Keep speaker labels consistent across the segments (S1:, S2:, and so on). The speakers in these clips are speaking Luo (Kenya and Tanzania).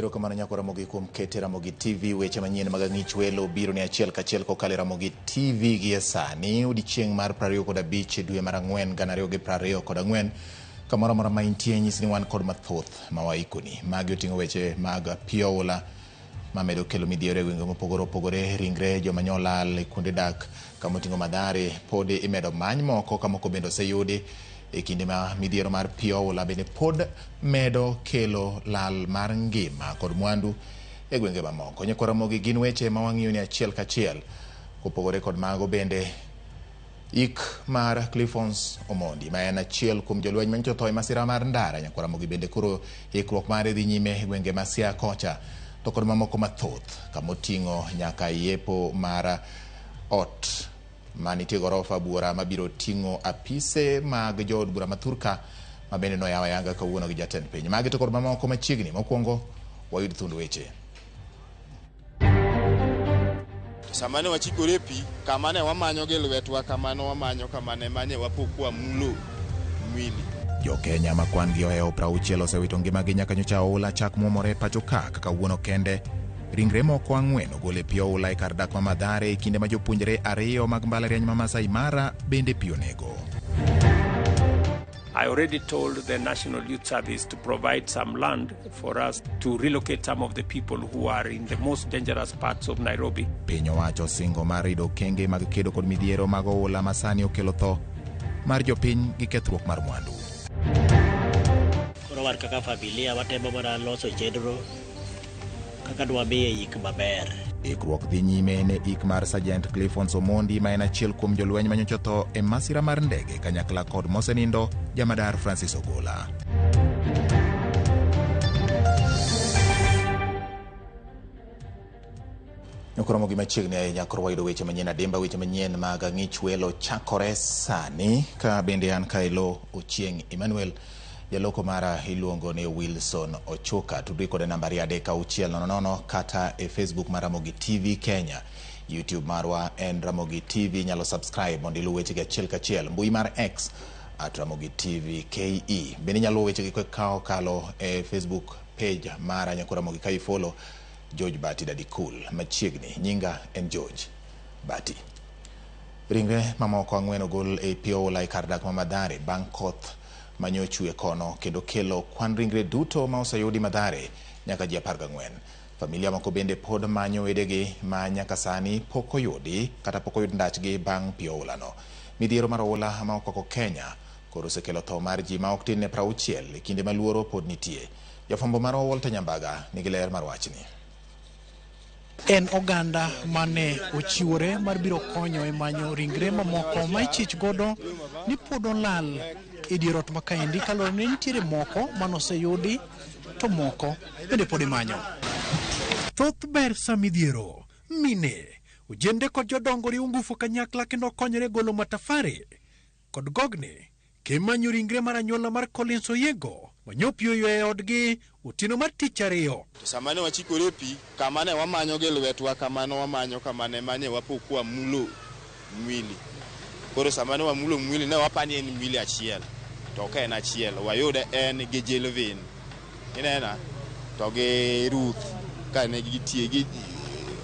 S1: Erokamano nyako Ramogi kuom kete Ramogi TV. Weche manyien mag ang'ich welo biro ni achiel kachiel kokalo e Ramogi TV gie sani odiechieng' mar 25 dwe mar ang'wen 2024. Kamoro amora ma intie nyisi ni wan kod mathoth ma waikoni. Magi oting'o weche mag pi oula mamedo kelo midhiero e gwenge mopogore opogore, ringre joma nyolal e kuonde dak kama oting'o Mathare pod imedo many moko ka moko bende oseyudi e kinde ma midhiero mar pi oula bende pod medo kelo lal mar ngima kod mwandu e gwenge mamoko. Nyikwa Ramogi gin weche ma wang'iyo ni achiel kachiel. Kopogore kod mago bende ik mar Cliffons Omondi ma en achiel kuom jolweny manyocha otho e masira mar ndara. Nyakwa Ramogi bende koro ikruok mare dhi nyime e gwenge ma Siaya kocha to kod mamoko mathoth kamoting'o nyaka yepo mar ot manitie gorofa buora mabiro ting'o apise mag jood bura ma thurka ma bende noyaw ayanga kawuono gi jatend piny. Magi to kod mamoko machiegni. Mokwongo wayud thund weche.
S2: Sama ne wachikore e pi, kama ne wamanyo gi lwetwa, kama ne wamanyo, kama ne manye wapo kwamulo mwili.
S1: Jo Kenya ma kwan gi ohewo 60 osewito ngimagi nyaka nyocha oula chak muomore e pacho ka kaka kawuono kende. Ringre moko 4 ogol e pi oula e kar dak ma Mathare e kinde ma jopuonjre 2 mag mbalariany ma Masai Mara bende pi onego.
S3: I already told the National Youth Service to provide some land for us to relocate some of the people who are in the most dangerous parts of Nairobi.
S1: Piny owacho singo mar rido okenge mag kedo kod midhiero mag oula ma sani okelo tho mar jopiny gi kethruok mar mwandu.
S4: Koro wan kaka familia watemo mana loso chenro kaka dwamiye yik maber.
S1: Ikruok dhi nyime ne ik mar Sergeant Cliffons Omondi ma en achiel kuom jolweny manyocha otho e masira mar ndege kanyakla kod mosenindo jamadar Francis Ogola. Nokoromo gi machiegni ahinya koro wayudo weche manyien adimba, weche manyien mag ang'ich welo chakore sani ka bende an Kaelo Ochieng' Emmanuel. Jaloko mara iluongo ni Wilson Ochuka. Tudri kode namba 23600 kata e Facebook mar Ramogi TV Kenya. YouTube marwa en Ramogi TV, nyalo subscribe mondo iluw wechegi achiel kachiel. Mbui mar X at Ramogi TV KE. Bende inyalo luwo wechegi ka okalo e Facebook page mara Nyako Ramogi ka ifollow George Bati Daddy Cool. Machiegni, nyinga en George Bati. Ringre mamoko 4 ogol e pi oula e kar dak ma Mathare bang' koth manyochwe kono kendo kelo kwan ringre duto ma oseyudi Mathare nyaka ji 14. Familia moko bende pod manyo wedegi ma nyaka sani pok oyudi kata pok oyud ndachgi bang' pi oulano. Midhiero mar oula ma okwako Kenya koro osekelo tho mar ji ma ok tin ne 60 e kinde ma luoro pod nitie. Jafwambo marwa Walter Nyambaga nigi ler mar wachni.
S5: En oganda mane ochiwore mar biro konyo e manyo ringre mamoko ma ichich godo ni pod olal e dier ot ma kaendi kaluwore ni nitiere moko manoseyudi to moko bende pod imanyo. Thoth ber sa midhiero, mine, ojende kod jodongo riwo ngufu kanyakla kendo konyore golo matafari kod gogni kimanyo ringre mar anyuola mar Collins Oyiego manyopi oywe e odgi otieno mar tich ariyo.
S2: To sama ne wachikore e pi, kama ne wamanyo gi lwetwa, kama ne wamanyo, kama ne manye wapo kwamulo mwili. Koro sama ne wamulo mwili, ne wapani en mwili achiel. To ok en achiel, wayude en gi Jelvin. Inena? To gi Ruth, ka ne gitie gi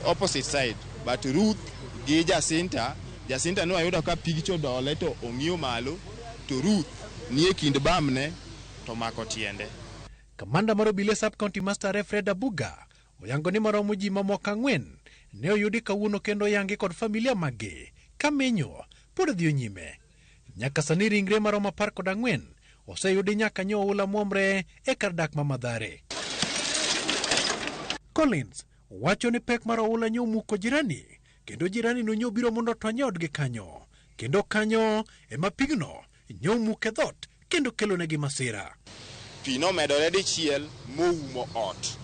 S2: opposite side. But Ruth gi Jacinta, Jacinta ne wayudo ka pigcha odole to ong'iyo malo, to Ruth nie kind bamne to mako tiende.
S5: Kamanda mar obila e Sub County Master Fred Abuga oyango ni maromo ji mamoko 4 ne oyudi kawuono kendo oyangi kod familia maggi ka menyo pod dhi nyime. Nyaka sani ringre maromo 14 oseyudi nyaka nyo oula muomre e kar dak ma Mathare. Collins wacho ni pek mar oula nyo omuko jirani kendo jirani no nyo biro mondo otony e odgi kanyo kendo kanyo ema pigno nyo omuke dhot kendo kelonegi masira.
S2: Pi nomedore dichiel moumo ot.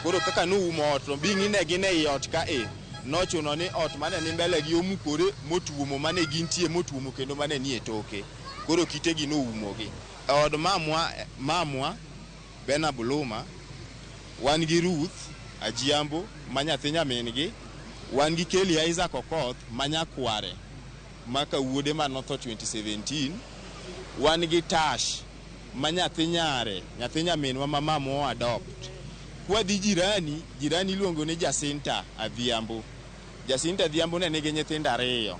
S2: Koro kaka noumo ot no bing'i ne gin ei ot ka e nochuno ni ot mane ni mbele gi omukore motuomo mane gintie motuomo kendo mane ni e toke. Koro kitegi noumogi. E od mamwa Bena Buluma, wan gi Ruth Ajiambo ma nyathi nyamin-gi, wan gi Kelly Isaac Okoth ma nyakware ma ka wuode ma notho 2017, wan gi Tash ma nyathi nyare, nyathi nyaminwa ma mamwa adopt. Kwadhi jirani, jirani iluongo ni Jacinta Adhiambo. Jacinta Adhiambo ne nigi nyithindo ariyo.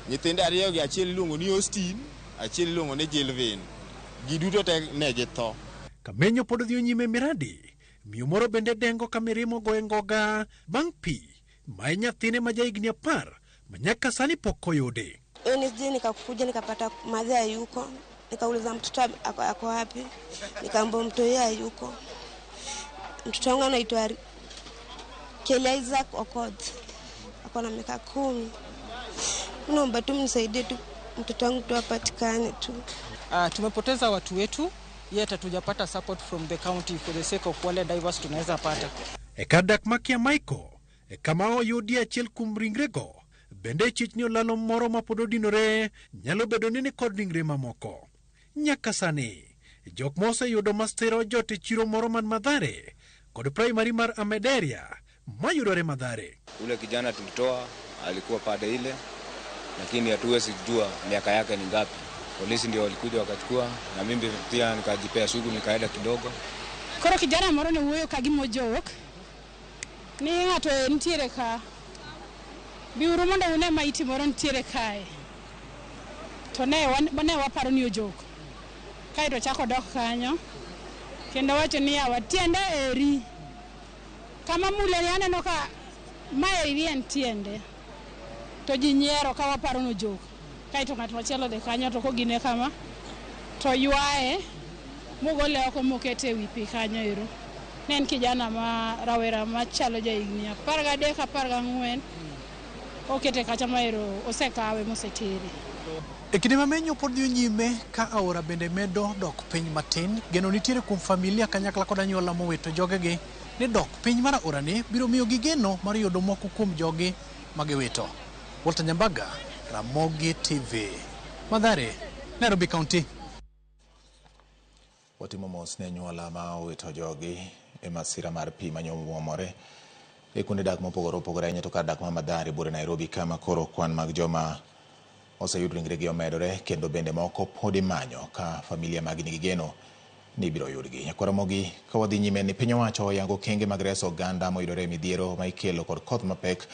S2: Nyithindo ariyo gi achiel iluongo ni Austin, achiel iluongo ni Jilvin. Giduto te ne githo.
S5: Kamenyo pod dhi nyime miradi. Miyo moro bende dengo ka mirima ogoye ngoga bang' pi ma en nyathine ma jahigni 10 ma nyaka sani pok oyude.
S6: Wednesday nikakuja nikapata madhe hayuko, nikauliza mtoto ako wapi, nikaambiwa mtoto yeye hayuko. Mtoto wangu anaitwa Kelly Isaac Okoth, ako na miaka 10. Naomba tu mnisaidie tu mtoto wangu tu apatikane tu.
S7: Tumepoteza watu wetu, yet hatujapata support from the county for the sake of wale divers tunaweza pata.
S5: E kar dak ma Kiamaiko, e kama oyudie achiel kuom ringrego, bende chich ni olalo moro ma pod odinore nyalo bedo ni ni kod ringre mamoko. Nyaka sani, jok ma oseyudo masira ojot e chiro moro man Mathare kod primary mar Amederia mayudore Mathare.
S8: Ule kijana tulitoa alikuwa pade ile, lakini hatuwezi kujua miaka yake ni ngapi. Polisi ndio walikuja wakachukua, na mimi pia nikajipea shughuli nikaenda kidogo.
S9: Koro kijana moro ne wuoyo ka gima ojok ni ng'ato nitiere ka, biuru mondo une maiti moro nitiere kae. To ne waparo ni ojok. Kaeto chako dok kanyo kendo wacho ni yawa tiende eri. Kama mule ni aneno ka mae eri en tiende. To ji nyiero ka waparo ni ojok. Kaeto ng'at machielo dhi kanyo to kogine kama to ywaye mogole oko mokete e wi pi kanyo ero. Ne en kijana ma rawera machalo jahigni 13 14, okete kacha maero osekawe mosetere.
S5: E kinde ma menyo pod dhi nyime ka aora bende medo dok piny matin, geno nitiere kuom familia kanyakla kod anyuola mowito jogegi ni dok piny mar aorani biro miyogi geno mar yudo moko kuom jogi magiwito. Walter Nyambaga, Ramogi TV, Mathare, Nairobi County.
S1: Watimo mos ne anyuola ma owito jogi e masira mar pi manyomwomore e kuonde dak mopogore opogore ahinya to kar dak ma Mathare buore Nairobi kama koro kwan mag joma oseyud ringregi omedore kendo bende moko pod imanyo ka familia magi nigi geno ni ibiro yudgi. Nyakwar Ramogi, ka wadhi nyime ni piny owacho oyango okenge mag reso oganda moyudore e midhiero ma ikelo kod koth mapek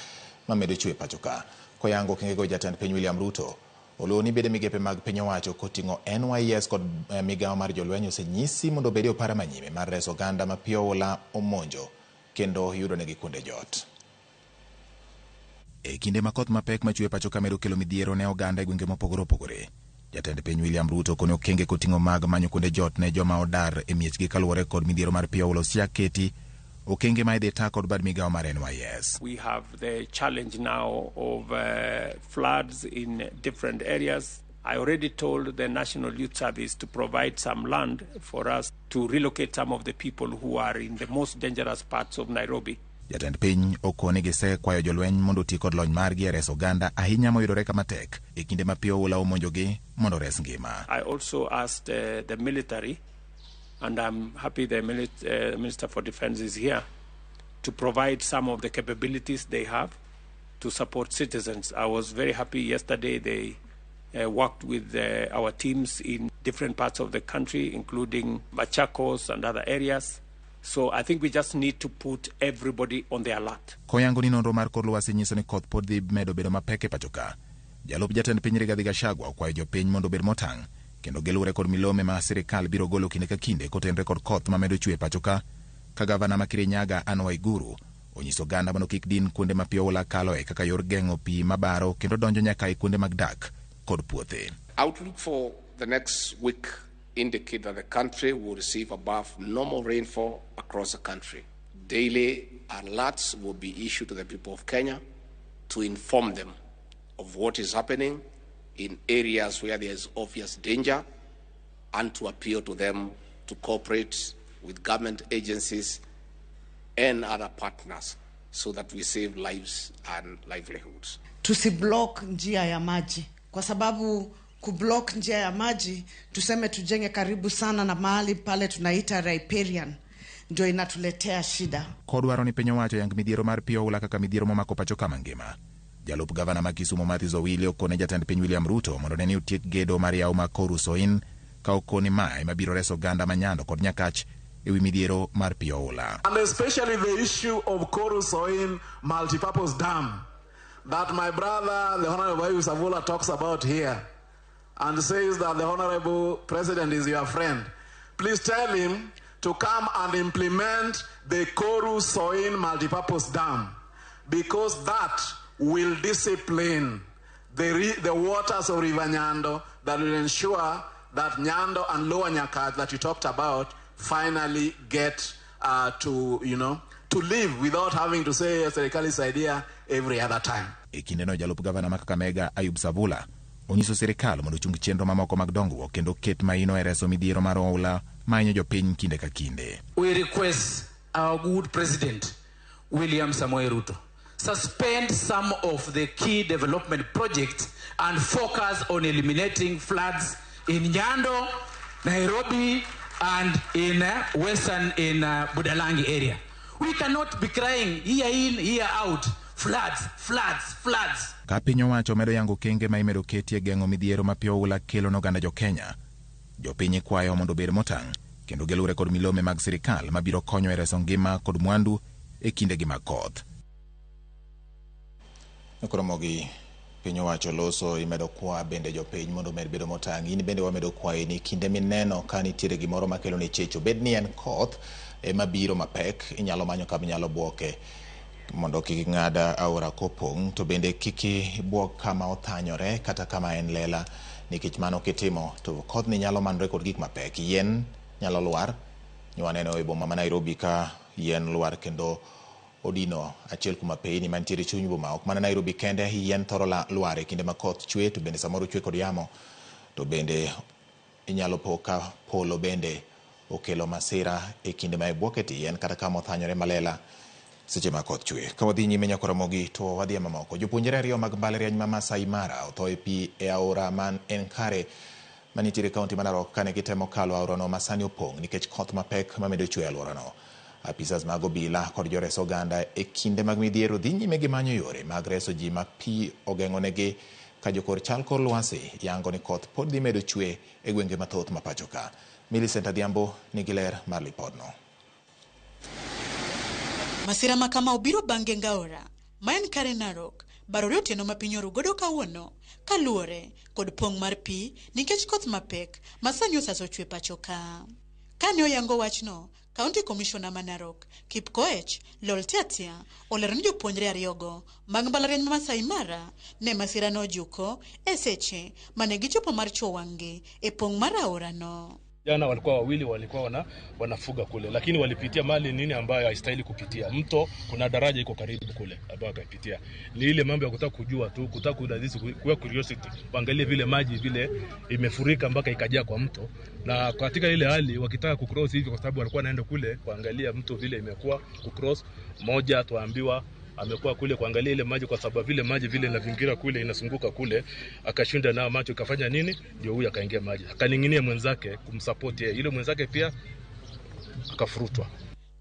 S1: mamedo chwe pacho ka. Koyango okengego, jatend piny William Ruto oluwo ni bede migepe mag piny owacho koting'o NYS kod migawo mar jolweny osenyisi mondo obed e opara manyime mar reso oganda ma pi oula omonjo kendo yudonegi kuonde jot. E kinde ma koth mapek machwe pacho ka medo kelo midhiero ne oganda e gwenge mopogore opogore, jatend piny William Ruto okone okenge koting'o mag manyo kuonde jot ne joma odar e miechgi kaluwore kod midhiero mar pi oula osiaketi okenge ma idhi ta kod bad migawo mar NYS.
S3: We have the challenge now of floods in different areas. I already told the National Youth Service to provide some land for us to relocate some of the people who are in the most dangerous parts of Nairobi.
S1: Jatend piny okone gisekwayo jolweny mondo oti kod lony margi e reso oganda ahinya moyudore kama tek e kinde ma pi oula omonjogi mondo ores ngima.
S3: I also asked the military, and I'm happy the Minister for Defense is here, to provide some of the capabilities they have to support citizens. I was very happy yesterday they worked with our teams in different parts of the country, including Machakos and other areas. So I think we just need to put everybody on the alert.
S1: Koyango ni nonro mar kor lwasi nyiso ni koth pod dhi medo bedo mapek e pacho ka. Jalup jatend piny Rigathi Gachagua okwayo jopiny mondo obed motang' kendo giluwre kod milome ma sirikal biro golo kinde ka kinde kotenore kod koth mamedo chwe e pacho ka, ka gavana ma Kirinyaga Anne Waiguru onyiso oganda mondo kik din kuonde ma pi oula kaloe kaka yor geng'o pi mabaro kendo donjo nyaka e kuonde mag dak kod puothe.
S10: Outlook for the next week indicate that the country will receive above normal rainfall across the country. Daily alerts will be issued to the people of Kenya to inform them of what is happening in areas where there is obvious danger and to appeal to them to cooperate with government agencies and other partners so that we save lives and livelihoods.
S11: Tusiblock njia ya maji, kwa sababu kublock njia ya maji, tuseme tujenge karibu sana na mahali pale tunaita riparian, ndio inatuletea shida.
S1: Kodwaro ni piny owacho yang midhiero mar pi oula kaka midhiero momako pacho ka mangima. Jalup gavana ma Kisumu Matthews Owili okone jatend piny William Ruto mondo ne ni otiek gedo mar yawo ma Koru Soin ka okoni mae mabiro reso oganda ma Nyando kod Nyakach e wi midhiero mar pi oula.
S12: And especially the issue of Koru Soin multipurpose dam that my brother, the Honorable Ayub Savula, talks about here and says that the Honorable President is your friend. Please tell him to come and implement the Koru Soin multipurpose dam, because that will discipline the waters of River Nyando, that will ensure that Nyando and Lower Nyakach that you talked about finally get to, you know, to live without having to say Serikali saidia every other time.
S1: E kindeno jalup gavana ma Kakamega Ayub Savula onyiso sirikal mondo ochung chenro mamoko mag dongruok kendo ket maino e reso midhiero mar oula mahinyo jopiny kinde ka kinde.
S13: We request our good president William Samoei Ruto suspend some of the key development projects and focus on eliminating floods in Nyando, Nairobi, and in western in Budalangi area. We cannot be crying year in, year out, floods, floods, floods.
S1: Ka piny owacho medo yango okenge ma imedo ketie geng'o midhiero ma pi oula kelo ne oganda jo-Kenya, jopiny ikwayo mondo obed motang' kendo gilure kod milome mag sirikal mabiro konyo e reso ngima kod mwandu e kindegi mag koth. Koromogi piny owacho loso imedo kwa bende jopiny mondo omed bedo motang'. In bende wamedo kwayi ni kinde mineno ka nitiere gimoro makelo ni chech, obed ni en koth ema biro mapek, inyalo manyo kama inyalo buoke mondo kik ng'ad aora kopong', to bende kik ibuok kama othanyore kata kama en lela, nikech mano kitimo to kodhni nyalo manore kod gik mapek. Yien nyalo lwar, nwaneno e boma ma Nairobi ka yien lwar kendo odino achiel kuom apeyni mantiere e chuny boma. Ok mana Nairobi kende, yien thoro lwar e kinde ma koth chwe, to bende samoro chwe kod yamo, to bende inyalo po ka polo bende okelo masira e kinde ma ibuok e tie yien kata kama othanyore malela seche ma koth chwe. Ka wadhi nyime nyakoromogi to wadhi e mamoko. Jopuonjre ariyo mag mbalariany ma Masai Mara otho e pi e aora man Enkare manitiere e kaunti ma Narok kane gitemo kalo aorano ma sani opong' nikech koth mapek mamedo chwe e alworano. Apisas mag obila kod jores oganda e kinde mag midhiero dhi nyime gi manyo yore mag reso ji ma pi ogeng'onegi ka jokor chal kor lwasi yango ni koth pod dhi medo chwe e gwenge mathoth ma pacho ka. Millicent Adhiambo nigi ler mar lipodno.
S14: Masira ma kama obiro bang' geng' aora ma en kare Narok barore otieno ma piny oru godo kawuono kaluwore kod pong' mar pi nikech koth mapek ma sani osaso chwe pacho ka. Kane oyango wachno, County Commissioner ma Narok, Kipkoech Loltiatia olero ni jopuonjre ariyogo mag mbalariany ma Masai Mara ne masira nojuko e seche mane gichopo mar chuo wang'gi e pong' mar aorano.
S15: Jana walikuwa wawili walikuwa wanafuga kule, lakini walipitia mali nini ambayo haistahili kupitia. Mto kuna daraja iko karibu kule ambayo akaipitia. Ni ile mambo ya kutaka kujua tu, kutaka kudadisi, kuwa curiosity, waangalie vile maji vile imefurika mpaka ikajaa kwa mto. Na katika ile hali wakitaka kucross hivi, kwa sababu walikuwa wanaenda kule kuangalia mto vile imekuwa kucross, moja tuambiwa amekuwa kule kuangalia ile maji kwa sababu vile maji vile inavingira kule inasunguka kule, akashinda nao macho ikafanya nini, ndio huyu akaingia maji akaning'inia mwenzake kumsupport yeye, ile mwenzake pia akafurutwa.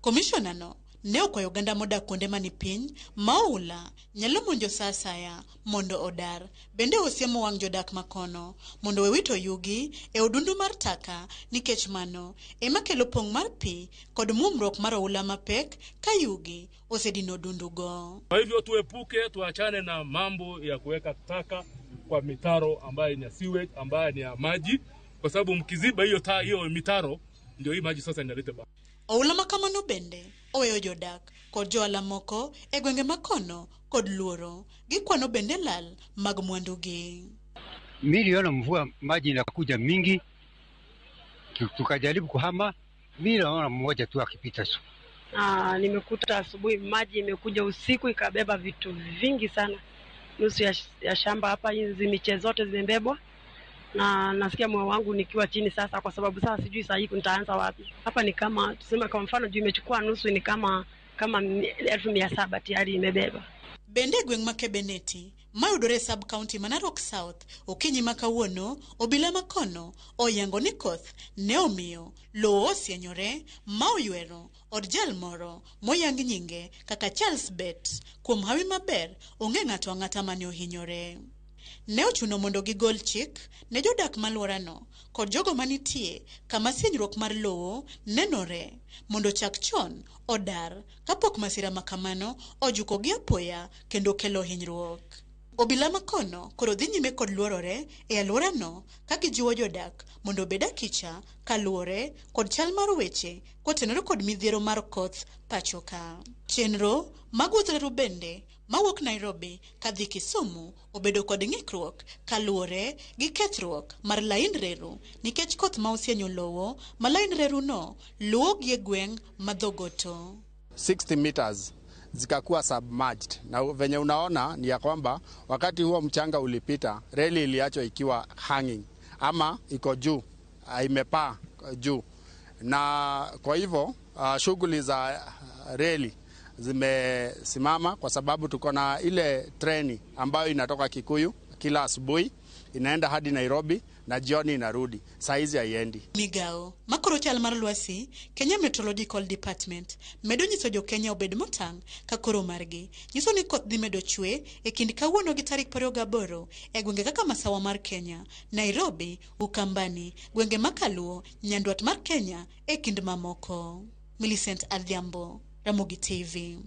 S14: Commissioner no ne okwayo oganda modak kuonde mani piny ma oula nyalo monjo sa asaya mondo odar. Bende osiemo wang' jodak makono mondo we wito yugi e odundu mar taka nikech mano ema kelo pong' mar pi kod muomruok mar oula mapek ka yugi osedino odundugo.
S15: Kwa hivyo tuepuke, tuachane na mambo ya kuweka taka kwa mitaro ambayo ni ya sewage, ambayo ni ya maji, kwa sababu mkiziba hiyo hiyo mitaro ndio hii maji sasa inaleta ba.
S14: Oula ma kamano bende oweyo jodak kod johala moko e gwenge makono kod luoro gikwano bende lal mag mwandugi.
S16: Miliona mvua maji inakuja mingi, tukajaribu kuhama, mimi naona mmoja tu akipita tu.
S17: Nimekuta asubuhi maji imekuja usiku ikabeba vitu vingi sana, nusu ya shamba hapa, hizi miche zote zimebebwa, na nasikia moyo wangu nikiwa chini sasa, kwa sababu sasa sijui saa hii nitaanza wapi. Hapa ni kama tuseme kwa mfano juu imechukua nusu ni kama 700,000 tayari imebeba.
S14: Bende gweng' ma Kebeneti mayudore sub county ma Narok South okinyi ma kawuono obila makono oyango ni koth ne omiyo lowo osienyore ma oywero od jal moro moyang nyinge kaka Charles Bet. Kuom hawi maber onge ng'ato ang'ata mane ohinyore. Ne ochuno mondo gigol chik ne jodak malworano kod jogo manitie kama sienyruok mar lowo nenore mondo chak chon odar kapok masira ma kamano ojukogi apoya kendo kelo hinyruok. Obila makono koro dhi nyime kod luorore e alworano ka gijiwo jodak mondo obed akicha kaluwore kod chal mar weche kotenore kod midhiero mar koth pacho ka. Chenro mag wuodh reru bende mawuok Nairobi kadhi Kisumu obedo kod ng'ikruok kaluwore gi kethruok mar lain reru nikech koth ma osienyo lowo ma lain reru no luwo gi e gweng' ma Thogoto.
S18: 60 meters zikakuwa submerged, na venye unaona ni ya kwamba wakati huo mchanga ulipita, reli iliachwa ikiwa hanging ama iko juu, imepaa juu, na kwa hivyo shughuli za reli zimesimama kwa sababu tuko na ile treni ambayo inatoka Kikuyu kila asubuhi inaenda hadi Nairobi na jioni inarudi, saizi haiendi.
S14: Migao makoro chal mar lwasi Kenya Meteorological Department medo nyiso jo Kenya obed motang' ka koro margi nyiso ni koth dhi medo chwe e kind kawuono gi tarik 28 e gwenge kaka masawa mar Kenya, Nairobi, Ukambani, gwenge makaluo, Nyandwat mar Kenya e kind mamoko. Millicent Adhiambo, Ramogi TV.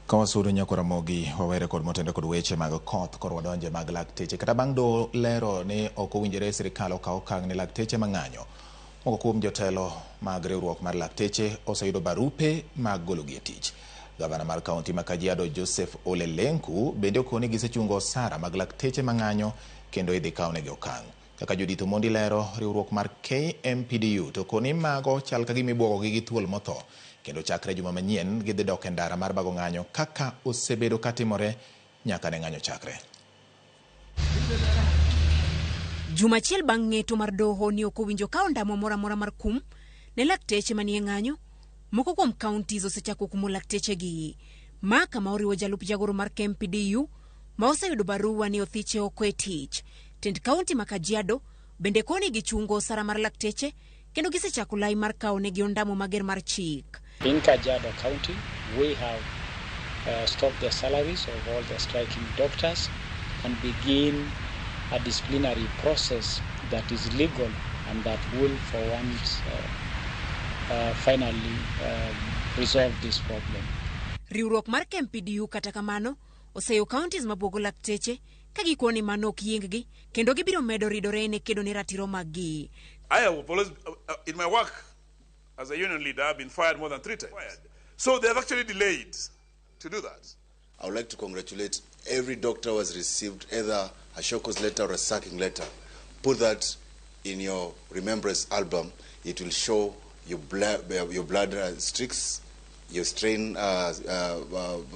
S1: Kawasudo nyako Ramogi wawere kod motende kod weche mag koth koro wadonje mag lakteche. Kata bang' do lero ni ok owinjore sirikal okaw okang' ne lakteche mang'anyo, moko kuom jotelo mag riwruok mar lakteche oseyudo barupe mag gologi e tich. Gavana mar kaunti ma Kajiado Joseph Ole Lenku bende okoni gisechungo osara mag lakteche mang'anyo kendo idhi kawnegi okang'. Kaka Judith Omondi lero, riwruok mar KMPDU to koni mago chal ka gima ibwogogi gi thuol motho kendo chakre juma manyien gidhi dok e ndara mar bago ng'anyo kaka osebedo katimore nyaka ne ng'anyo chakre.
S19: Juma achiel bang' ng'eto mar doho ni ok owinjo kawo ndamo moro amora mar kum ne lakteche manie ng'anyo, moko kuom counties osechako kumo laktechegi. Ma kama oriwo jalup jagoro mar KMPDU ma oseyudo barua ni othiche oko e tich. Tend kaunti ma Kajiado bende koni gichungo osara mar lakteche kendo gisechako lai mar kawo negi ondamo mager mar chik.
S20: In Kajiado County, we have stopped the salaries of all the striking doctors and begin a disciplinary process that is legal and that will for once finally resolve this problem.
S19: Riwruok mar KMPDU kata kamano oseyo counties mabuogo lakteche ka gikoni ni mano ok yienggi kendo gibiro medo ridore ne kedo ne ratiro maggi.
S21: I have always, in my work as a union leader, I've been fired more than 3 times. So they have actually delayed to do that.
S22: I would like to congratulate every doctor who has received either a show cause letter or a sacking letter. Put that in your remembrance album. It will show your blood streaks, your strain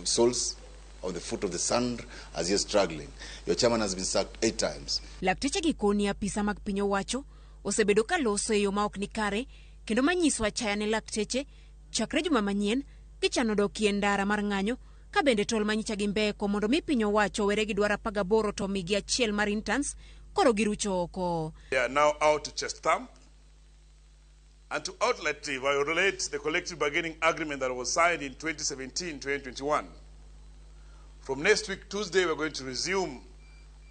S22: souls on the foot of the sand as you're struggling. Your chairman has been sacked 8 times.
S19: Lakteche gikoni apisa mag piny owacho osebedo ka loso e yo ma ok ni kare kendo manyiso achaya ne lakteche chakre juma manyien gichano dokie ndara mar ng'anyo ka bende tol manyicha gi mbeko mondo mi piny owacho were gi dwaro 18 to migi achiel mar interns koro girucho oko.
S21: They are now out to chest thump and to outletly violate the collective bargaining agreement that was signed in 2017-2021. From next week, Tuesday, we're going to resume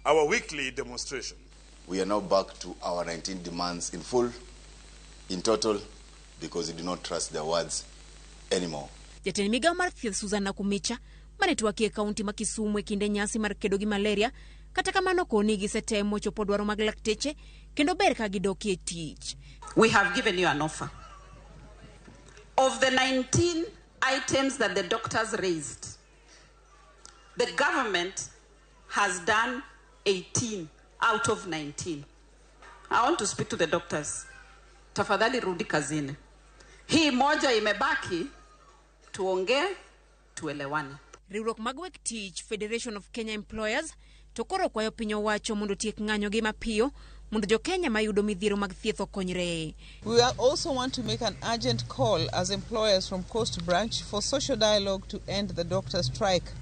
S21: our weekly demonstration.
S22: We are now back to our 19 demands in full, in total, because we do not trust their words anymore.
S19: Jatend migao mar thieth Susan Nakumicha mane twakie kaunti ma Kisumu e kinde nyasi mar kedo gi malaria, kata kamano koni gisetemo chopo dwaro mag lakteche kendo ber ka gidokie tich.
S23: We have given you an offer. Of the 19 items that the doctors raised, the government has done 18 out of 19. I want to speak to the doctors. Tafadhali rudi kazini. Hii moja imebaki, tuongee, tuelewane.
S19: Riwruok mag weg tich Federation of Kenya Employers to koro kwayo piny owacho mondo otiek ng'anyo gi mapiyo mondo jo Kenya mayudo midhiero mag thieth okonyre.
S24: We also want to make an urgent call as employers from Coast Branch for social dialogue to end the doctor strike.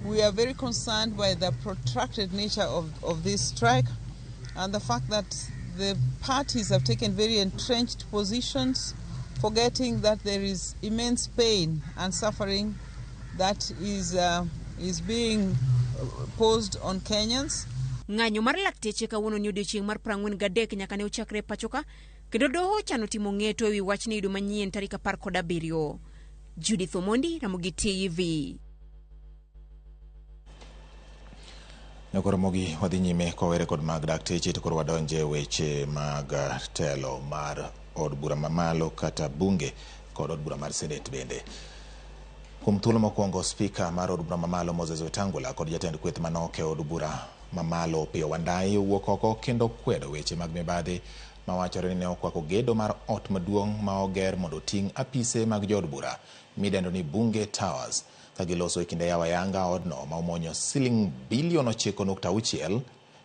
S24: We are very concerned by the protracted nature of this strike and the fact that the parties have taken very entrenched positions, forgetting that there is immense pain and suffering that is being posed on Kenyans.
S19: Ng'anyo mar lakteche kawuono ni odiochieng' mar 43 nyaka ne ochakre e pachoka kendo doho ochano timo ng'eto ewi wachni dwe manyien tarik 17. Judith Omondi, Ramogi TV.
S1: Nyakoromogi wadhi nyime kowere kod mag dakteche to koro wadonje weche mag telo mar od bura mamalo kata bunge kod od bura mar senate bende. Kuom thuolo mokwongo, spika mar od bura mamalo Moses Wetangula kod jatend kweth manok e od bura mamalo Opiyo Wandayi owuok oko kendo kwedo weche mag mibadhi mawachore ni ne okwako gedo mar ot maduong' ma oger mondo oting' apise mag jood bura midendo ni Bunge Towers. Ka giloso e kinde yawo ayanga odno ma omonyo siling bilion 9.6,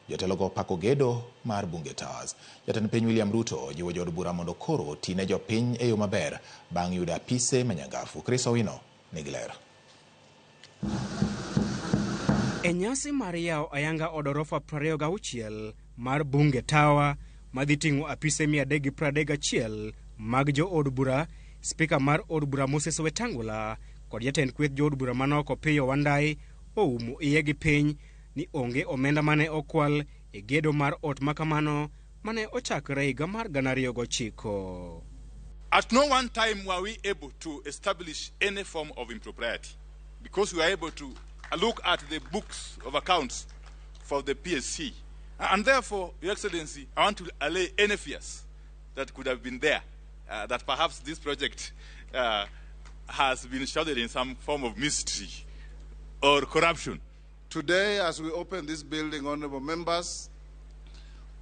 S1: jotelogo pako gedo mar Bunge Towers. Jatend piny William Ruto ojiwo jood bura mondo koro oti ne jopiny e yo maber bang' yudo apise manyangafu. Chris Owino nigi ler.
S2: E nyasi mar yawo ayanga od orofa 26 mar Bunge Tower madhi ting'o apise 331 mag jood bura, spika mar od bura Moses Wetangula kod jatend kweth jood bura manok Opiyo Wandayi oumo iye gi piny ni onge omenda mane okwal e gedo mar ot makamano mane ochakre higa mar 2009.
S21: At no one time were we able to establish any form of impropriety, because we were able to look at the books of accounts for the PSC. And therefore, Your Excellency, I want to allay any fears that could have been there, that perhaps this project has been shrouded in some form of mystery or corruption.
S4: Today, as we open this building, honorable members,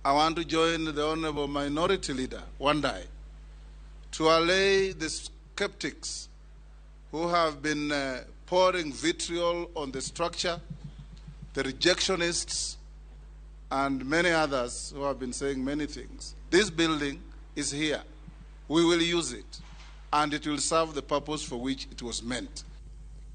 S4: I want to join the honorable minority leader, Wandayi, to allay the skeptics who have been pouring vitriol on the structure, the rejectionists, and many others who have been saying many things. This building is here. We will use it, and it will serve the purpose for which it was meant.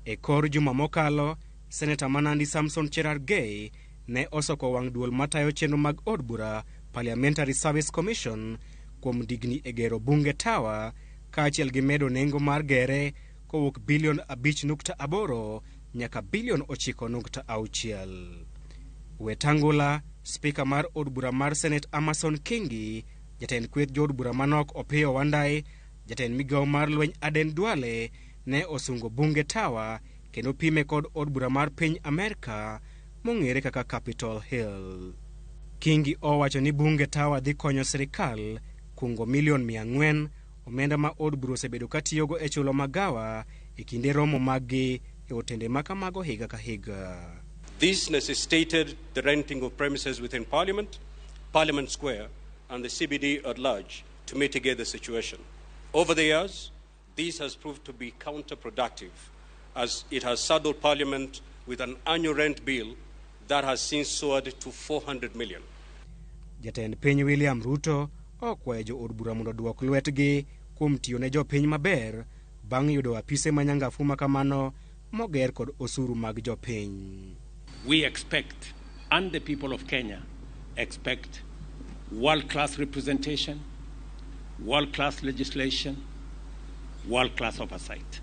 S2: E kor juma mokalo, Seneta Manandi Samson Cherargei ne osoko wang' duol matayo chenro mag od bura Parliamentary Service Commission kuom digni e gero Bunge Tower kaachiel gi medo nengo mar gere kowuok bilion 5.8 nyaka bilion 9.6. Wetangula, spika mar od bura mar Senate Amason Kingi, jatend kweth jood bura manok Opiyo Wandayi, jatend migawo mar lweny Aden Duale ne osungo Bunge Tower kendo pime kod od bura mar piny Amerka mong'ere kaka Capitol Hill. Kingi owacho ni Bunge Tower dhi konyo sirikal kungo milion 400 omenda ma od bura osebedo katiyogo e chulo magawa e kinde romo maggi e otende makamago higa ka higa.
S6: This necessitated the renting of premises within Parliament, Parliament Square, and the CBD at large to mitigate the situation. Over the years, this has proved to be counterproductive, as it has saddled Parliament with an annual rent bill that has since soared to 400 million.
S2: Jatend piny William Ruto okwayo jo od bura mondo oduok lwetgi kuom tiyo ne jopiny maber bang' yudo apise manyangafu makamano moger kod osuru mag jopiny.
S3: We expect, and the people of Kenya expect, world-class representation, world-class legislation, world-class oversight.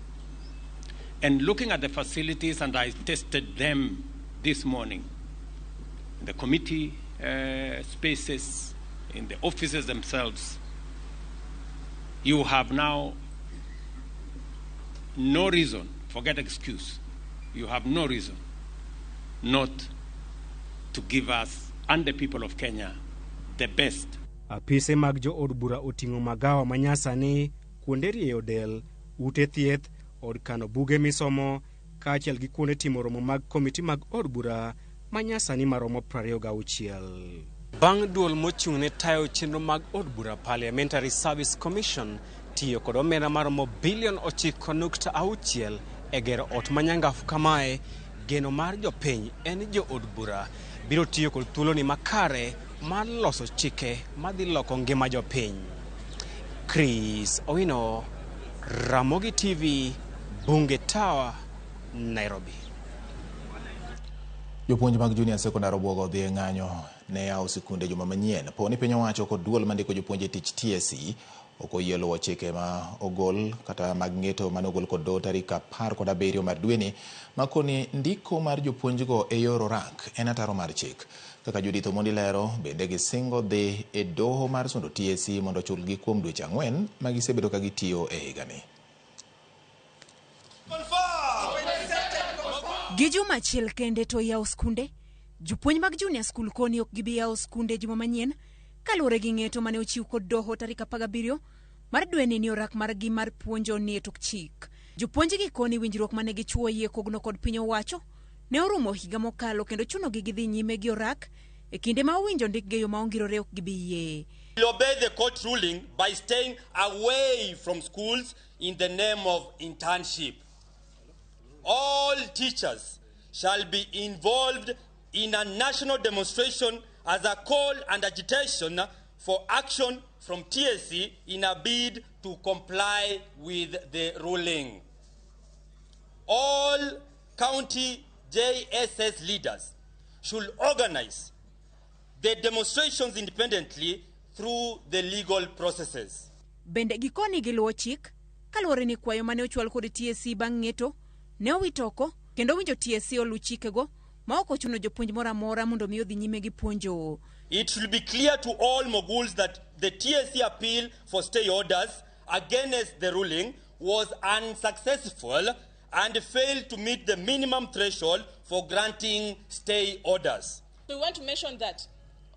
S3: And looking at the facilities, and I tested them this morning, in the committee spaces, in the offices themselves, you have now no reason, forget excuse, you have no reason not to give us and the people of Kenya the best.
S2: Apise mag jo od bura oting'o magawa manyasani, kuonde rieyo del, ute thieth, od kano buge misomo, kaachiel gi kuonde timo romo mag komiti mag od bura manyasani maromo 26. Bang' duol mochung' ne tayo chenro mag od bura Parliamentary Service Commission tiyo kod omenda maromo bilion 9.6 e gero ot manyangafu kamae, geno mar jopiny en ni jo od bura biro tiyo kod thuoloni makare mar loso chike madhi loko ngima jopiny. Chris Owino, Ramogi TV, Bunge Tower, Nairobi.
S1: Jopuonj mag junior secondary obwogo odhi e ng'anyo ne yawo sikunde juma manyien. Po ni piny owacho kod duol mandiko jopuonj e tich TSC Ok oyie luwo chike ma ogol kata mag ng'eto mane ogol kod doho tarik 17 mar dweni makoni ndiko mar jopuonjgo e yor orak en ataro mar chik. Kaka Judith Omondi lero, bende gisingo dhi e doho mar sundo TSC mondo ochulgi kuom dweche 4 ma gisebedo ka gitiyo e higani.
S19: Gi juma achiel kende to yawo skunde, jopuonj mag junior school koni ok gibi yawo skunde juma manyien kaluwore gi ng'eto mane ochiw kod doho tarik 17 mar dweni ni orak margi mar puonjo ni e tok chik. Jopuonj gi koni winjruok mane gichuo yie kogno kod piny owacho ne orumo higa mokalo kendo chunogi gidhi nyime gi orak e kinde ma owinjo ndikgi e yo ma ongirore ok gibi yie.
S5: Will obey the court ruling by staying away from schools in the name of internship. All teachers shall be involved in a national demonstration as a call and agitation for action from TSC in a bid to comply with the ruling. All county JSS leaders should organize the demonstrations independently through the legal processes.
S19: Bende gikoni giluwo chik kaluwore ni kwayo mane ochwal kod TSC bang' ng'eto ne owit oko kendo winjo TSC oluw chikego ma ok ochuno jopuonj moro amora mondo mi odhi nyime gi puonjo.
S5: It should be clear to all moguls that the TSC appeal for stay orders against the ruling was unsuccessful and failed to meet the minimum threshold for granting stay orders.
S7: We want to mention that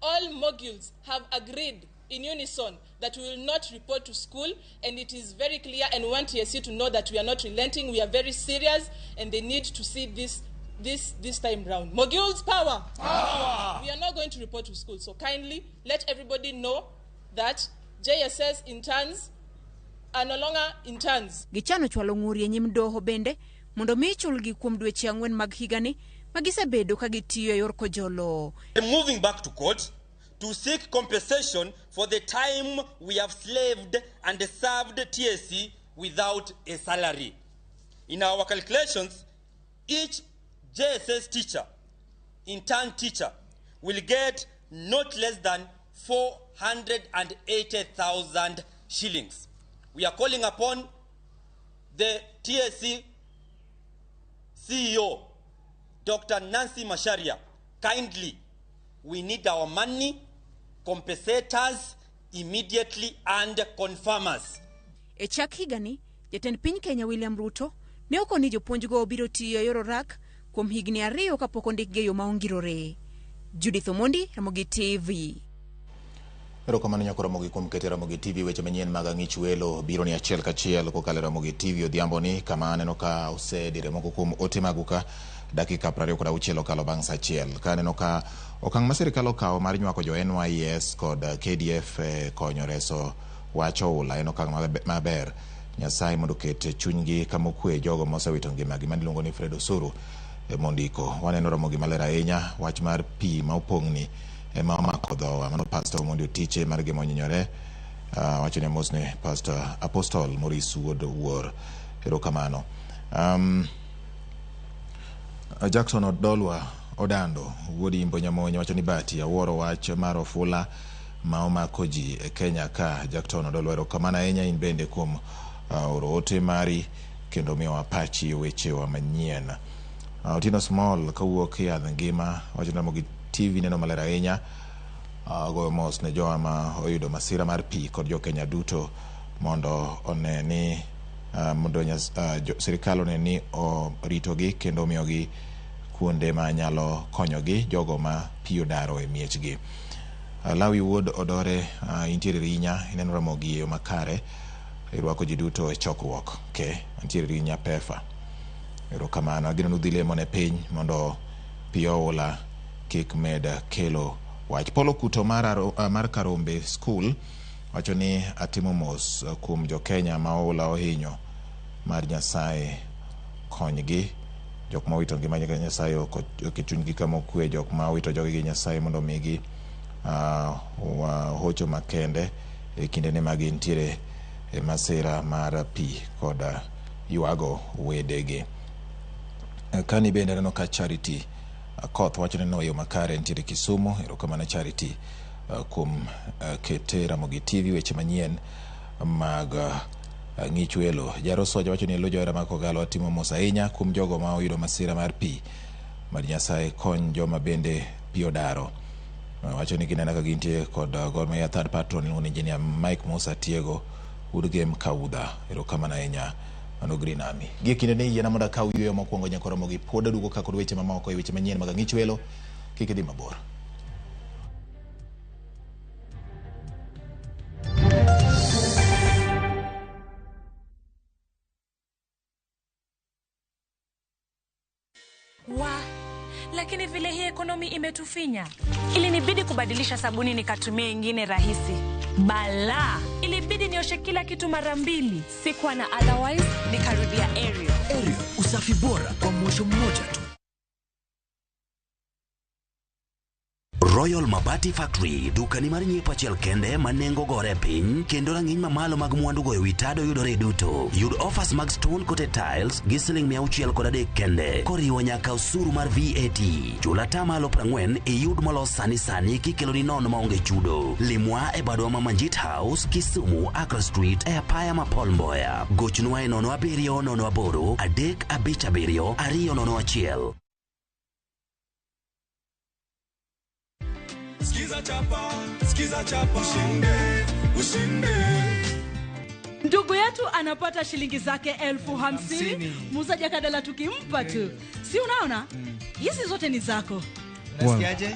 S7: all moguls have agreed in unison that we will not report to school, and it is very clear, and we want TSC to know that we are not relenting, we are very serious, and they need to see this time round. Moguls, power! Power! We are not going to report to school, so kindly let everybody know that JSS interns are no longer interns.
S19: Gichano chwalo ng'ur e nyim doho bende mondo mi chulgi kuom dweche 4 mag higani ma gisebedo ka gitiyo e yor kojolo.
S5: Moving back to court to seek compensation for the time we have slaved and served TSC without a salary. In our calculations, each JSS teacher, intern teacher, will get not less than 480,000 shillings. We are calling upon the TSC CEO, Dr. Nancy Macharia, kindly, we need our money, compensators immediately and confirmers.
S19: E chak higani, jatend piny Kenya William Ruto ne okoni jopuonjgo biro tiyo e yor orak kuom higni 2 kapok ondikgi e yo ma ongirore. Judith Omondi, Ramogi TV.
S1: Erokamano nyako Ramogi kuom keto Ramogi TV weche manyien mag ang'ich welo biro ni achiel kachiel kokalo e Ramogi TV odhiambo ni kama aneno ka osedire moko kuom ote magu ka dakika 26 okalo bang' saa 1. Ka aneno ka okang' ma sirikal okawo mar nywako jo NYS kod KDF konyo reso wach oula en okang' maber. Nyasaye mondo oket chunygi kama okwe jogo mosewito ngimagi mane iluongo ni Fred Osuru mondiko. Waneno Ramogi maler ahinya wach mar pi ma opong'ni ema omako dhowa. Mano Pastor Omondi Otiche mar gima onyinyore. Wacho ni mos ne Pastor Apostle Maurice Wuod Wuor. Erokamano. Jackson Odolwa Odando wuod Imbo Nyamonyo wacho ni Bati awuoro wach mar ofula ma omako ji e Kenya ka. Jackson Odolwa erokamano ahinya in bende kuom oro ote mari kendo miyowa pachi wechewa manyien. Otieno Small kawuok yadh ngima wacho ni Ramogi TV neno maler ahinya. Goyo mos ne jowa ma oyudo masira mar pi kod jo Kenya duto mondo one ni mondo sirikal one ni oritogi kendo omiyogi kuonde ma nyalo konyogi jogo ma pi odaro e miechgi. Lawi Wuod Odore intiere Rinya ineno Ramogi e yo makare irwako ji duto e chokruok. Okay, antiere Rinya Pefa. Erokamano. Ageno ni udhi lemo ne piny mondo pi oula kik med kelo wach. Paulo Kuto mar Karombe School wacho ni atimo mos kuom jo Kenya ma oula ohinyo mar Nyasaye konygi. Jok ma owito ngima Nyasaye oket chunygi kama okwe, jok ma owito jogegi Nyasaye mondo omigi hocho makende e kindene ma gintiere e masira mar pi kod ywago wedegi. Kani bende aneno ka Charity Akoth wacho ni no yo makare nitiere Kisumu. Erokamano Charity kuom kete Ramogi TV weche manyien mag ng'ich welo. Jarosoja wacho ni elo johera mag Kogalo atimo mos ahinya kuom jogo ma oyudo masira mar pi. Mad Nyasaye kony joma bende pi odaro. Wacho ni gineno ka gintie kod Gor Mahia third patron iluongo ni Engineer Mike Musa Tiego Wood Game Kaudha. Erokamano ahinya. Mano Green Army. Gie kinde ni yiena mondo akaw yueyo mokwongo nyaka Ramogi pod aduogo ka kod weche mamoko e weche manyien mag ang'ich welo. Kik idhi mabor.
S8: Wa, lakini vile hii ekonomi imetufinya, ilinibidi kubadilisha sabuni nikatumia ingine rahisi. Bala, ilibidi nioshe kila kitu mara mbili. Sikuwa na otherwise, nikarudia Ariel.
S9: Ariel, usafi bora kwa mwosho mmoja tu.
S10: Royal Mabati Factory, dukani mar nyiepo achiel kende ma nengo gore piny kendo rang'iny mamalo mag mwandu goyo wi tado yudore duto. Yud offers mag stone coated tiles gi siling 603 kende koriwo nyaka osuru mar VAT. Chul atamalo 40 iyud molos sani sani kikeloni nono maonge chudo. Limwa e badwa ma Manjit House, Kisumu, Accra Street e apaya ma Paul Mboya. Gochnwa e 07 08 357 201.
S11: Skiza chapa, skiza chapa, ushinde, ushinde.
S25: Ndugu yetu anapata shilingi zake 50,000. Musa Jakadala tukimpa tu. Si unaona? Hizi zote ni zako.
S26: Unasikiaje?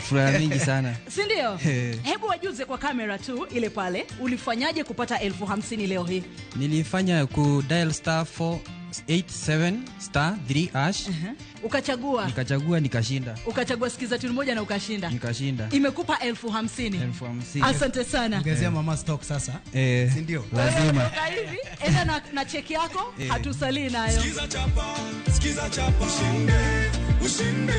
S26: Furaha mingi sana.
S25: Si ndio? Hebu wajuze kwa kamera tu ile pale, ulifanyaje kupata 50,000 leo hii?
S26: Nilifanya ku dial *487 *3#
S25: Ukachagua.
S26: Nikachagua nikashinda.
S25: Ukachagua sikiza tune moja na ukashinda.
S26: Nikashinda.
S25: Imekupa 50,000.
S26: 50,000.
S25: Asante sana.
S27: Ongezea mama stock sasa. Si ndio?
S26: Lazima.
S25: Hivi enda na cheki yako, hatusalii nayo.
S11: Sikiza chapa, sikiza chapa, ushinde, ushinde.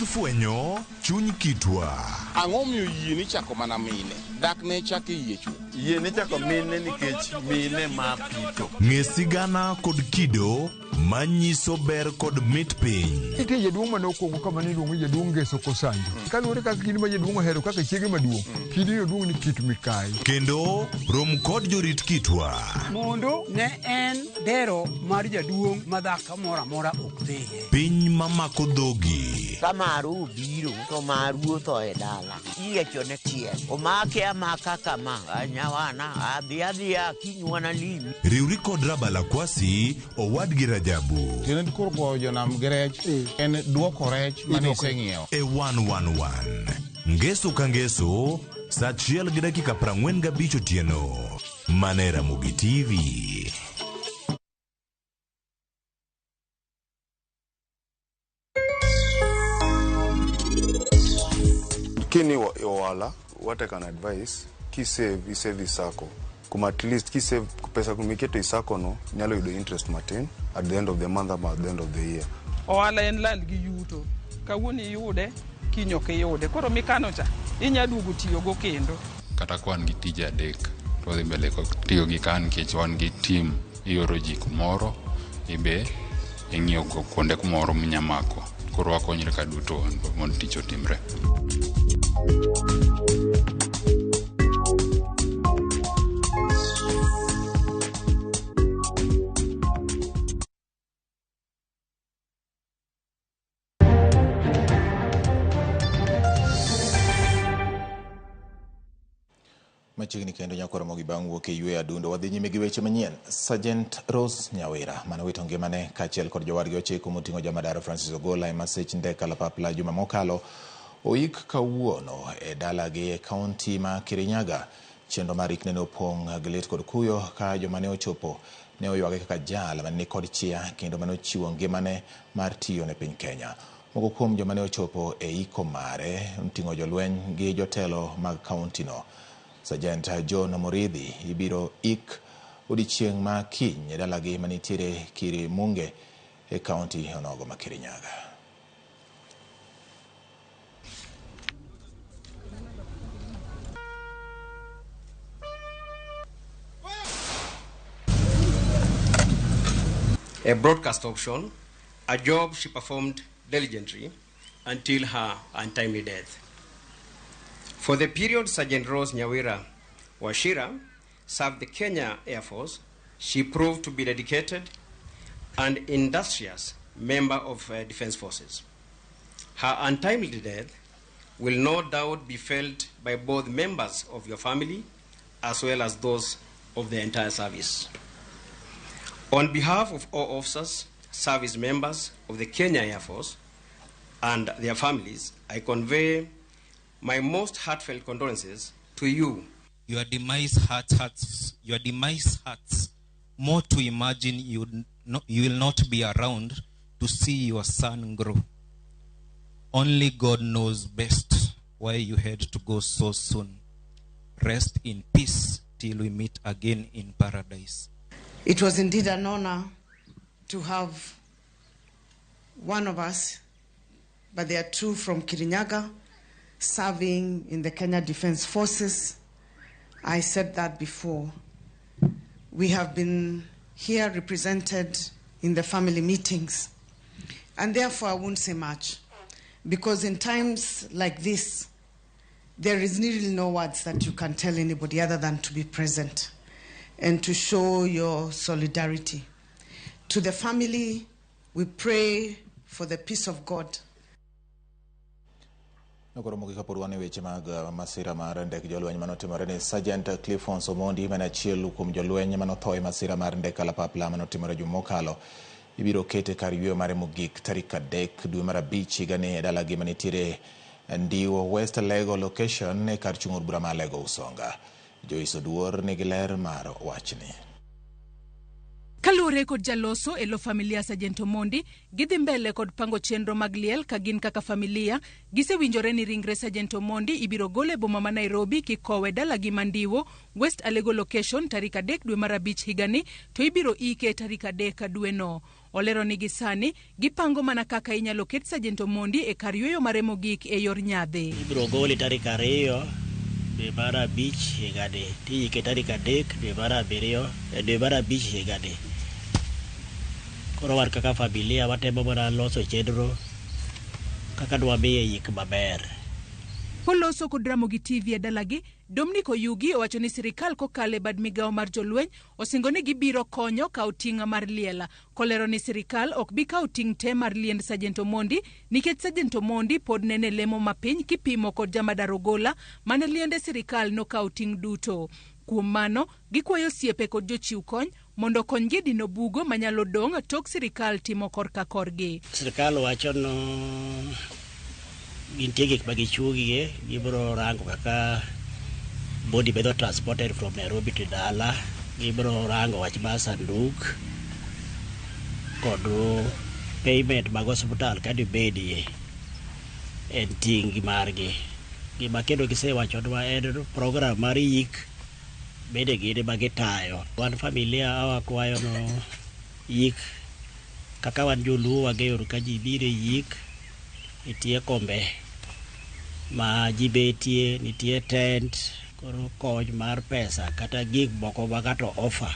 S28: Fwenyo chuny kitwa.
S29: Ang'o miyo yie ni chako mana mine? Dak ne chako yie chuth.
S30: Yie ni chako mine nikech mine ma pito.
S28: Ng'e sigana kod kido manyiso ber kod mit piny.
S31: Nitie jaduong' mane okuongo kama ne iluongo ni jaduong' Ngeso Kosanjo. Kaluwore kaka kidi ma jaduong' ohero kaka chiege maduong', kidi duong' ni Kit Mikayi.
S28: Kendo rom kod jorit kitwa.
S32: Mondo ne en dero mar jaduong' ma dhako moro amora ok dhiye.
S28: Piny mamako dhogi.
S33: Kamaru obiro to maru otho e dala. Iyiechone chiel. Omake amaka kama. Anyawana adhi adhiya kinywana limi.
S28: Riwri kod Rabala Kwasi owadgi Rajabu.
S29: Tiende koro goyo jonam gi rech en duoko rech mane iseng'iewo.
S28: E 111. Ngeso ka ngeso saa 1:45 otieno. Mana e Ramogi TV.
S22: Kini ohala, what I can advise, kisave, isave isako. Kuma at least kisave pesa kumiketo isako no, nyalo yudo interest matin at the end of the month ama at the end of the year.
S34: Ohala en lal gi yuto. Kawuono iyude, kiny ok iyude. Koro mikano cha, inya duogo tiyogo kendo.
S35: Kata ka wan gi tije adek, to wadhi mbele tiyo gi kan nikech wan gi team, ioro ji kumoro, ibe ing'iyo kuonde kumoro minyamako. Koro wakonyre ka duto mondo tich otimre.
S1: Machiegni kendo nyako Ramogi bang' wuok e yweyo adundo. Wadhi nyime gi weche manyien. Sergeant Rose Nyawira mane owito ngimane kaachiel kod jowadgi ochiko moting'o jamadaro Francis Ogola e masich ndek kalapapla juma mokalo oik kawuono e dalagi e kaunti ma Kirinyaga. Chenro mar ikne ne opong' gi lit kod kuyo ka joma ne ochopo ne oywage kaka jal mane nikod chia kendo mane ochiwo ngimane mar tiyo ne piny Kenya. Moko kuom joma ne ochopo e iko mare oting'o jolweny gi jotelo mag kaunti no. Sergeant John Moridhi ibiro ik odiechieng' ma kiny e dalagi manitiere Kirimunge e kaunti onogo ma Kirinyaga.
S6: A broadcast option, a job she performed diligently
S2: until her untimely death. For the period Sergeant Rose Nyawira Wachira served the Kenya Air Force, she proved to be dedicated and industrious member of Defense Forces. Her untimely death will no doubt be felt by both members of your family as well as those of the entire service. On behalf of all officers, service members of the Kenya Air Force and their families, I convey my most heartfelt condolences to you.
S3: Your demise hurts more to imagine you will not be around to see your son grow. Only God knows best why you had to go so soon. Rest in peace till we meet again in paradise.
S4: It was indeed an honor to have one of us, but there are two from Kirinyaga, serving in the Kenya Defense Forces. I said that before. We have been here represented in the family meetings, and therefore I won't say much, because in times like this, there is really no words that you can tell anybody other than to be present and to show your solidarity. To the family, we pray for the peace of God.
S1: Nokoro kapod wan e weche mag masira mar ndek jolweny manotimore ne Sergeant Cliffonce Omondi mane achiel kuom jolweny manotho e masira mar ndek kalapapla manotimore juma mokalo. Ibiro kete kar yweyo mare mogik tarik 3 dwe mar 5 higani e dalagi manitiere Ndiwo West Lego location e kar chung' od bura mar Lego Usonga. Joyce Oduor nigi ler mar wachni.
S7: Kaluwore kod jaloso e lo familia Sergeant Omondi, gidhi mbele kod pango chenro mag liel ka gin kaka familia, gisewinjore ni ringre Sergeant Omondi ibiro gol e boma ma Nairobi kikowe dalagi ma Ndiwo West Alego location tarik 3 dwe mar 5 higani, to ibiro ike tarik 3 dweno. Olero ni gisani gipango mana kaka inyalo ket Sergeant Omondi e kar yweyo mare mogik e yor nyadhi.
S12: Ibiro gole tarik 2 dwe mar 5 higani, tiyike tarik 3 dwe mar 7 dwe mar 5 higani. Koro wan kaka familia watemo mana loso chenro kaka dwamiye yik maber.
S7: Koloso kod Ramogi TV e dalagi, Dominic Oyugi owacho ni sirikal kokalo e bad migawo mar jolweny osingo ni gibiro konyo kawo ting' mar liel. Kolero ni sirikal ok bi kawo ting' te mar liend Sergeant Omondi nikech Sergeant Omondi pod nene lemo mapiny kipimo kod Jamadar Ogola mane liende sirikal nokawo ting' duto. Kuom mano, gikwayo osiepe kod jochiw kony mondo okonygi dino bugo manyalo dong' tok sirikal timo korka korgi.
S12: Sirikal wacho no gintie gik ma gichuogie, gibiro rango kaka body bedo transported from Nairobi to dala, gibiro rango wach mar sanduk kod payment mag osiptal kadibedie en ting' margi. Gima kendo gisewachonwa en program mar yik bende gin ema gitayo. Wan familia awakwayo no yik kaka wan joluo wang'eyo ka ji biro e yik, nitie kombe ma ji betie, nitie tent, koro kony mar pesa kata gik moko ma ng'ato offer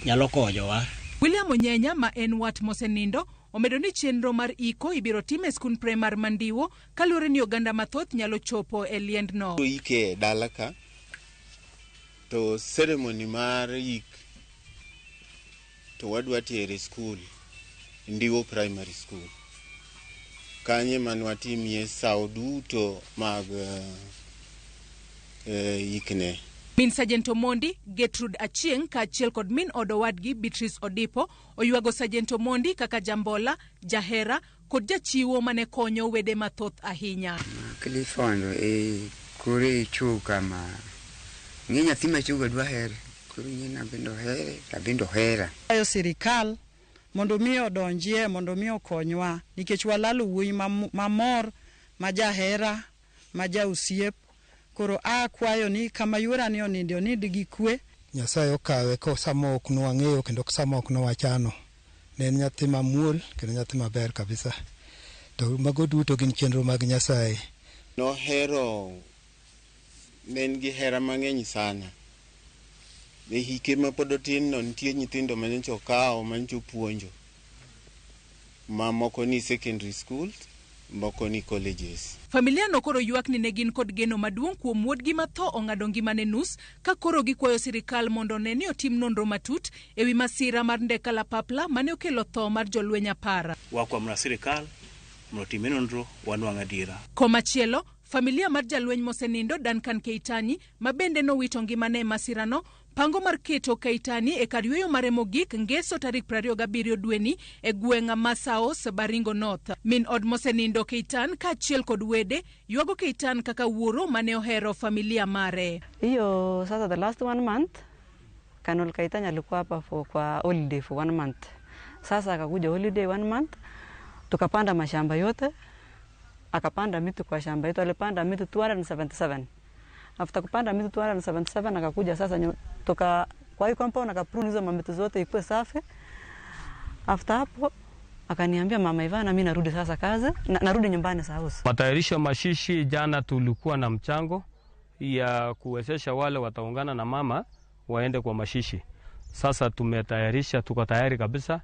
S12: nyalo konyowa.
S7: William Onyenya ma en wat mosenindo omedo ni chenro mar iko ibiro tim e skund primar ma Ndiwo kaluwore ni oganda mathoth nyalo chopo e liendno.
S13: Ike e dala ka to ceremony mar yik to wadwa tere skul, Ndiwo Primary School. Kanye manwatimie sawo duto mag yikne.
S7: Min Sergeant Omondi, Gertrude Achieng' kaachiel kod min od owadgi Beatrice Odipo oywago Sergeant Omondi kaka jambola, jahera kod jachiwo mane konyo wede mathoth ahinya.
S14: Cliffondo e kore ichwo kama ng'e nyathi machuogo dwa here, koro ng'e bende ohere, abende ohera.
S15: Kwayo sirikal mondo mi odonjie, mondo mi okonywa nikech walalo wuoyi mamor, ma jahera, ma jausiep. Koro akwayo ni kama yuora ni oninde, onind gi kwe.
S16: Nyasaye okawe ko sama ok nwang'eyo kendo sama ok nwachano. Ne en nyathi mamuol kendo nyathi maber kabisa. To mago duto gin chenro mag Nyasaye.
S13: Nohero, ne en gi hera mang'eny sana. E hike ma pod otin no nitie nyithindo manyocha okawo manyocha opuonjo. Ma moko ni secondary schools, moko ni colleges.
S7: Familia no koro ywak ni ne gin kod geno maduong' kuom wuodgi ma tho ong'ado ngimane nus ka koro gikwayo sirikal mondo one ni otim nonro matut ewi masira mar ndek kalapapla mane okelo tho mar jolweny 10.
S5: Wakwa mana sirikal mondo otime nonro wanwang' adiera.
S7: Komachielo, familia mar jalweny mosenindo Duncan Keitany ma bende nowito ngimane e masirano pango mar keto Keitany e kar yweyo mare mogik Ngeso tarik 27 dweni e gweng' Masaos, Baringo North. Min od mosenindo Keitany kaachiel kod wede ywago Keitany kaka wuoro mane ohero familia mare.
S8: Hiyo sasa the last 1 month Colonel Keitany alikuwa hapa kwa holiday for 1 month. Sasa akakuja holiday 1 month, tukapanda mashamba yote, akapanda miti kwa shamba yetu, alipanda miti 277. After kupanda miti 277 akakuja sasa toka kwa hiyo compound akaprune hizo mamiti zote ikuwe safi. After hapo akaniambia mama Ivana, mimi narudi sasa kazi, narudi nyumbani sasa.
S9: Matayarisho mashishi, jana tulikuwa na mchango ya kuwezesha wale wataungana na mama waende kwa mashishi. Sasa tumetayarisha, tuko tayari kabisa.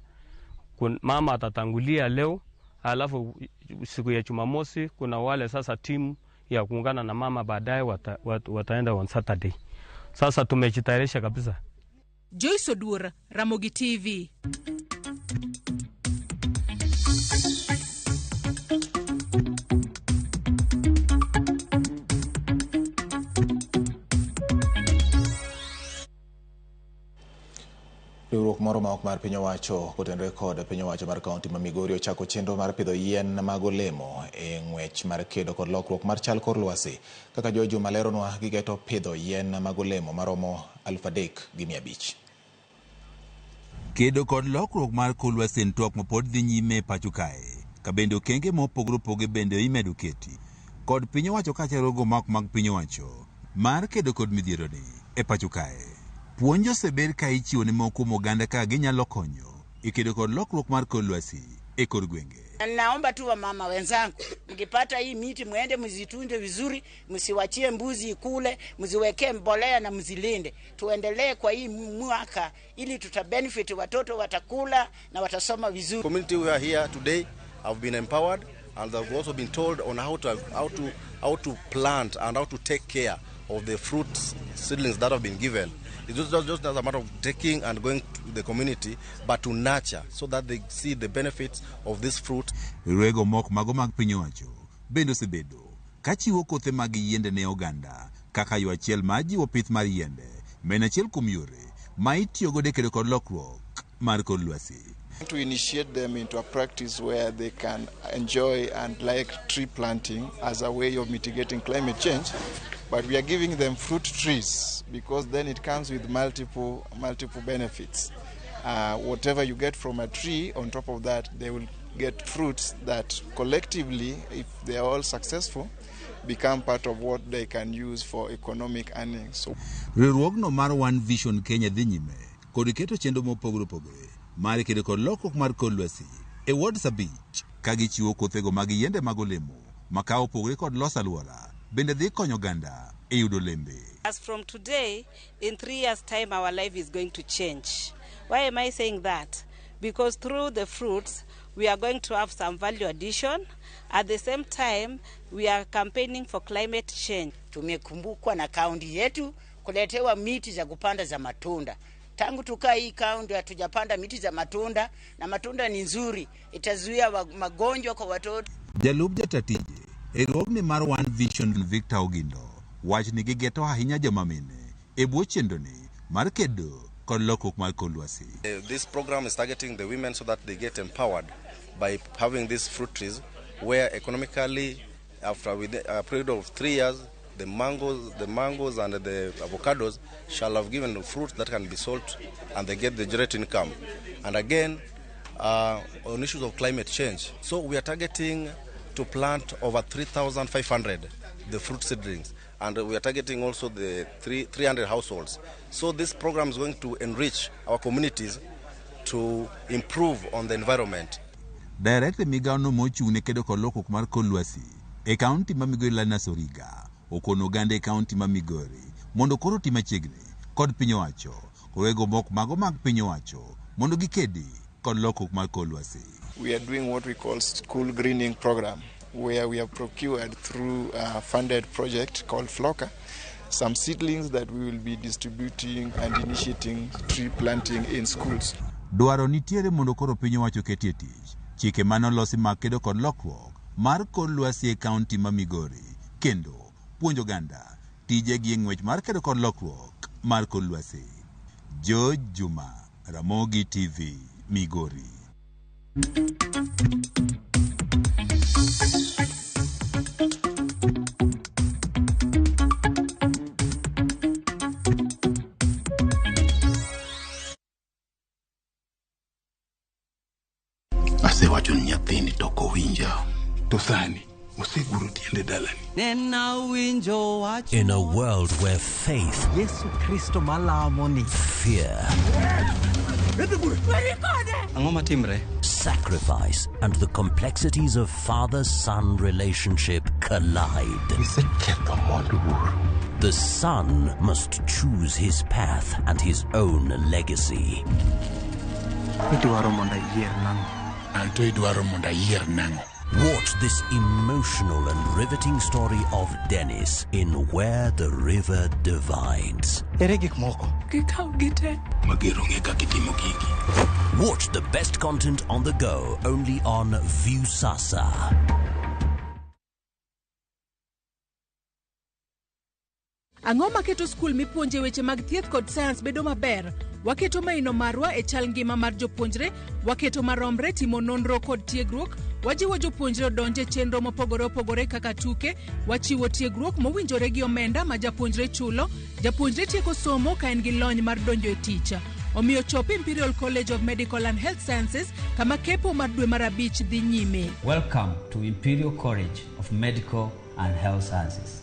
S9: Mama atatangulia leo, alafu siku ya Jumamosi kuna wale sasa timu ya kuungana na mama baadaye wataenda on Saturday. Sasa tumejitayarisha kabisa.
S7: Joyce Odur, Ramogi TV.
S1: Riwruok moro ma ok mar piny owacho kotenore kod piny owacho mar kaunti ma Migori ochako chenro mar pidho yien mag olemo e ng'wech mar kedo kod lokruok mar chal kor lwasi. Kaka Joy Juma leronwa, gigeto pidho yien mag olemo maromo 3,500.
S10: Kedo kod lokruok mar kor lwasi en twak mapod dhi nyime e pacho kae, ka bende okenge mopogore opogore bende imedo keti kod piny owacho kaachiel gi mok mag piny owacho mar kedo kod midhieroni e pacho kae. Puonj osebed ka ichiwo ne moko kuom oganda kaka ginyalo konyo e kedo kod lokruok mar kor lwasi e kor gwenge.
S11: Naomba tu wamama wenzangu, mkipata hii miti muende mzitunze vizuri, msiwachie mbuzi ikule, mziwekee mbolea na mzilinde. Tuendelee kwa hii mwaka ili tutabenefit, watoto watakula na watasoma vizuri.
S22: Community we are here today have been empowered and they've also been told on how to plant and how to take care of the fruit seedlings that have been given. It's just not a matter of taking and going to the community, but to nurture so that they see the benefits of this fruit.
S10: Riwruoge moko mago mag piny owacho bende osebedo kachiwo kothe mag yiende ne oganda kaka yo achiel mar jiwo pith mar yiende, ma en achiel kuom yore ma itiyogodo e kedo kod lokruok mar kor lwasi.
S17: To initiate them into a practice where they can enjoy and like tree planting as a way of mitigating climate change, but we are giving them fruit trees because then it comes with multiple benefits. Whatever you get from a tree, on top of that, they will get fruits that collectively, if they are all successful, become part of what they can use for economic earnings. So,
S10: riwruogno mar One Vision Kenya dhi nyime kod keto chenro mopogore opogore mar kedo kod lokruok mar kor lwasi e wards 5 ka gichiwo kothego mag yiende mag olemo ma ka opogore kod loso alwora bende dhi konyo oganda e yudo olembe.
S18: As from today, in 3 years' time, our life is going to change. Why am I saying that? Because through the fruits, we are going to have some value addition. At the same time, we are campaigning for climate change.
S11: Tumekumbukwa na kaunti yetu kuletewa miti za kupanda za matunda. Tangu tukaa hii kaunti hatujapanda miti za matunda, na matunda ni nzuri, itazuia magonjwa kwa watoto.
S10: Jalup jatatije e riwruogni mar One Vision Victor Ogindo wach ni gigeto ahinya joma mine e bwo chenroni mar kedo kod lokruok mar kor lwasi.
S22: This program is targeting the women so that they get empowered by having these fruit trees where economically after a period of 3 years the mangoes and the avocados shall have given fruit that can be sold and they get the generate income. And again, on issues of climate change, so we are targeting to plant over 3,500 the fruit seedlings, and we are targeting also the 300 households. So this program is going to enrich our communities to improve on the environment.
S10: Director migawo mochung' ne kedo kod lokruok mar kor lwasi e kaunti ma Migori Linus Origa okono oganda e kaunti ma Migori mondo koro oti machiegni kod piny owacho kowego mok mago mag piny owacho mondo gikedi kod lokruok mar kor lwasi.
S17: We are doing what we call school greening program, where we have procured through a funded project called Flocker some seedlings that we will be distributing and initiating tree planting in schools.
S10: Dwaro nitiere mondo koro piny owacho oketie tich chike mane olosi mag kedo kod lokruok mar kor lwasi e kaunti ma Migori kendo puonjo oganda tijegi e ng'wech mar kedo kod lokruok mar kor lwasi. George Juma, Ramogi TV, Migori.
S19: Asewacho ni nyathini to ok owinja. To sani oseguro tiende dalani.
S20: In a world where faith,
S21: Yesu Kristo malamo ni
S20: fear,
S21: Ang'o matimre?
S20: sacrifice, and the complexities of father-son relationship collide. The son must choose his path and his own legacy.
S21: Idwaro mondo ayier nang'o?
S19: Anto idwaro mondo ayier nang'o?
S20: Watch this emotional and riveting story of Dennis in Where the River Divides.
S21: Ere gik moko?
S7: Gikaw gite.
S19: Mager onge kaka itimo gigi.
S20: Watch the best content on the go only on Viusasa.
S7: Ang'o maketo skul mipuonje weche mag thieth kod sayans bedo maber? Waketo maino marwa e chal ngima mar jopuonjre, waketo maromre timo nonro kod tiegruok, wajiwo jopuonjre odonj e chenro mopogore opogore kaka tuke, wachiwo tiegruok mowinjore gi omenda ma japuonjre chulo, japuonjre tieko somo ka en gi lony mar donjo e tich. Omiyo chop Imperial College of Medical and Health Sciences kama kepo mar dwe mar abich dhi nyime.
S23: Welcome to Imperial College of Medical and Health Sciences.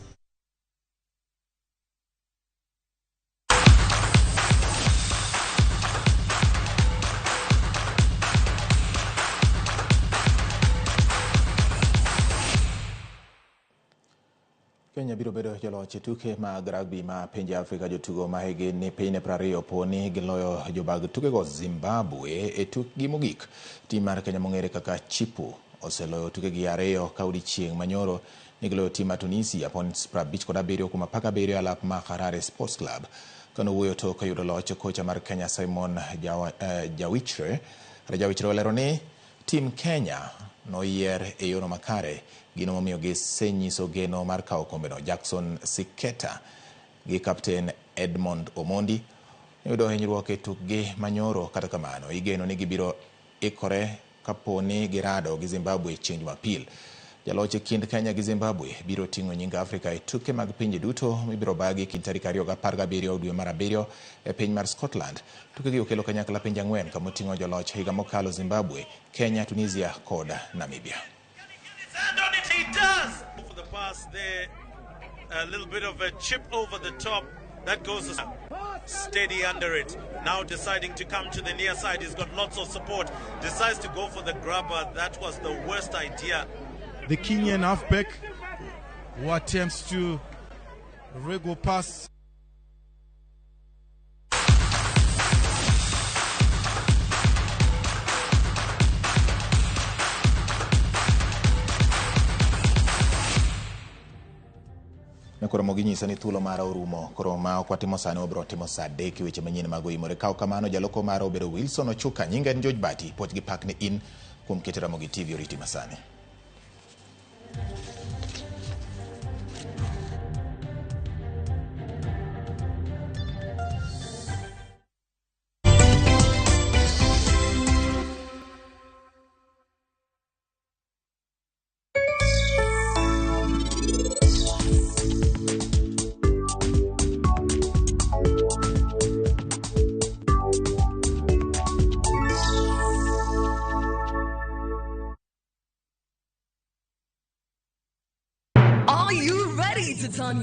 S1: Kenya biro bedo joloch e tuke mag rugby ma pinje Afrika. Jotugo ma higi ni piny 20 opo ni giloyo jobag tukego Zimbabwe e tukgi mogik. Tim mar Kenya mong'ere kaka Chipu oseloyo tukegi ariyo ka odiechieng' manyoro ni giloyo tim mar Tunisia points 57 kuom 17 alap ma Harare Sports Club. Kanowuoyo tok yudo loch, kocha mar Kenya Simon Jawichre olero ni tim Kenya noyier e yono makare, gino momiyo gisenyiso geno mar kawo okombeno. Jackson Siketa gi kapten Edmond Omondi noyudo hinyruok e tukgi manyoro, kata kamano igeno ni gibiro ikore kapo ni girado gi Zimbabwe chieng' Jumapil. Jaloch e kind Kenya gi Zimbabwe biro ting'o nying Afrika e tuke mag pinje duto mibiro bagi kind tarik 2 gi 17 dwe mar 7 e piny mar Scotland. Tukegi okelo kanyakla pinje ang'wen kamoting'o joloch higa mokalo Zimbabwe, Kenya, Tunisia kod Namibia.
S24: He does for the pass there, a little bit of a chip over the top that goes steady under it. Now deciding to come to the near side, he's got lots of support, decides to go for the grabber. That was the worst idea.
S25: The Kenyan halfback who attempts to wriggle pass.
S1: Koro moginyisa ni thuolo mara orumo, koro ma ok watimo sani wabiro timo saa 3 weche manyien mag oimore. Kaw kamano jaloko mara obedo Wilson Ochuka, nyinga en George Bati, puoch gi pak ni in kuom keto Ramogi TV oriti masani.
S26: Are you ready to turn